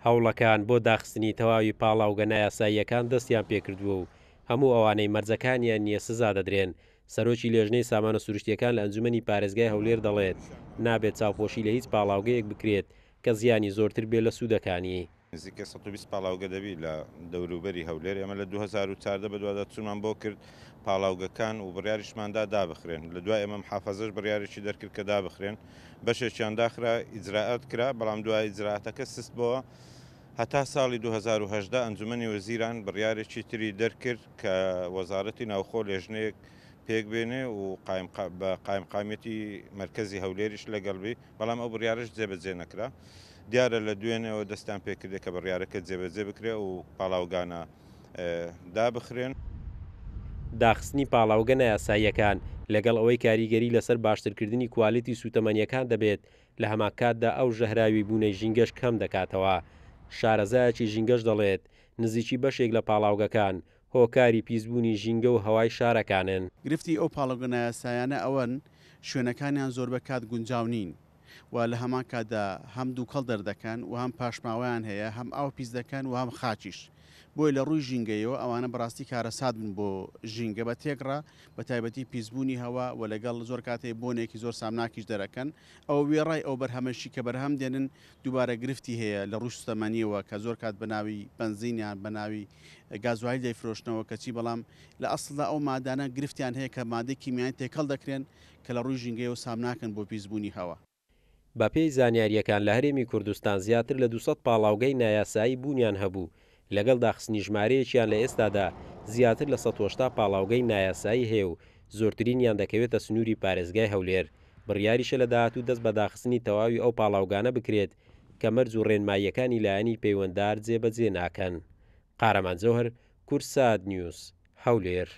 هەوڵەکان بۆ داخستنی تەواوی پاڵاوگە نایاساییەکان دەستیان پێکردووە و هەموو ئەوانەی مەرجەکانیان نییە سزا دەدرێن. سەرۆکی لێژنەی سامانە سروشتییەکان لە ئەنجومەنی پارێزگای هەولێر دەڵێت، نابێت چاوپۆشی لە هیچ پاڵاوگەیەک بکرێت کە زیانی زۆرتر بێت لە سوودەکانی. نزیکەی 120 پاڵاوگە دەبی لە دەوروبەری هەولێر، ئێمە لە 2014 بەدواداچوونمان بۆ کرد پاڵاوگەکان و بڕیاریشمان دا دابخرێن، لە دوای ئێمە محافەزەش بڕیارێکی دەرکرد کە دابخرێن، بەشێکیان داخرا ئیجرائات کرا، بەڵام دوای ئیجرائاتەکە سست بۆوە هەتا ساڵی 2018 ئەنجومەنی وەزیران بڕیارێکی تری دەرکرد کە وەزارەتی ناوخۆ لێژنەیەک پێک بێنێ و بە قایمقامیەتی مەرکەزی هەولێریش لەگەڵ بی، بەڵام ئەو بڕیارەش جێبەجێ نەکرا. دیارە لە دوێنێوە دەستیان پێکردێ کە بڕیارەکە جێبەجێ بکرێ و پاڵاوگانە دابخرێن. داخستنی پاڵاوگە نایاساییەکان، لەگەڵ ئەوەی کاریگەری لەسەر باشترکردنی کوالێتی سووتەمەنییەکان دەبێت، لە هەمانکاتدا ئەو ژەهراویبوونەی ژینگەش کەم دەکاتەوە. شارەزایەکی ژینگەش دەڵێت، نزیکی بەشێک لە پاڵاوگەکان، هۆکاری پیسبوونی ژینگە و هەوای شارەکانن. گرفتی ئەو پاڵاوگە نایاسایانە ئەوەن شوێنەکانیان زۆربە کات گونجاو نین و لە هەمان کاتدا هەم دووکەڵ دەردەکەن و هەم پاشماوەیان هەیە هەم ئاو پیس دەکەن و هەم خاکیش بۆیە لە ڕووی ژینگەیەوە ئەوانە بەڕاستی کارەسات بوون بۆ ژینگە بە تێکڕا بە تایبەتی پیسبوونی هەوا و لەگەڵ زۆر کاتێ بۆنێکی زۆر سامناکیش دەرەکەن ئەوە وێڕای ئەو بەرهەمەشی کە بەرهەم دێنن دووبارە گرفتی هەیە لە ڕووی سوتەمەنیەوە کە زۆر کات بە ناوی بەنزین یان بە ناوی گازوایل دەیفرۆشنەوە کەچی بەڵام لە ئەسڵدا ئەو مادانە گرفتیان هەیە کە مادەی کیمیایی تێکەڵ دەکرێن کە لە ڕووی ژینگەیەوە سامناکن بۆ پیسبوونی هەوا. بەپێی زانیارییەکان لە هەرێمی کوردستان زیاتر لە 200 پاڵاوگەی نایاسایی بوونیان هەبوو، لەگەڵ داخستنی ژمارەیەکیان لە ئێستادا زیاتر لە 180 پاڵاوگەی نایاسایی هەیە و زۆرترینیان دەکەوێتە سنووری پارێزگای هەولێر، بڕیاریشە لە داهاتوو دەست بە داخستنی تەواوی ئەو پاڵاوگانە بکرێت کە مەرج و ڕێنماییەکانی لایەنی پەیوەندار جێبەجێ ناکەن. قارەمان جەوهەر، کوردسات نیوز، هەولێر.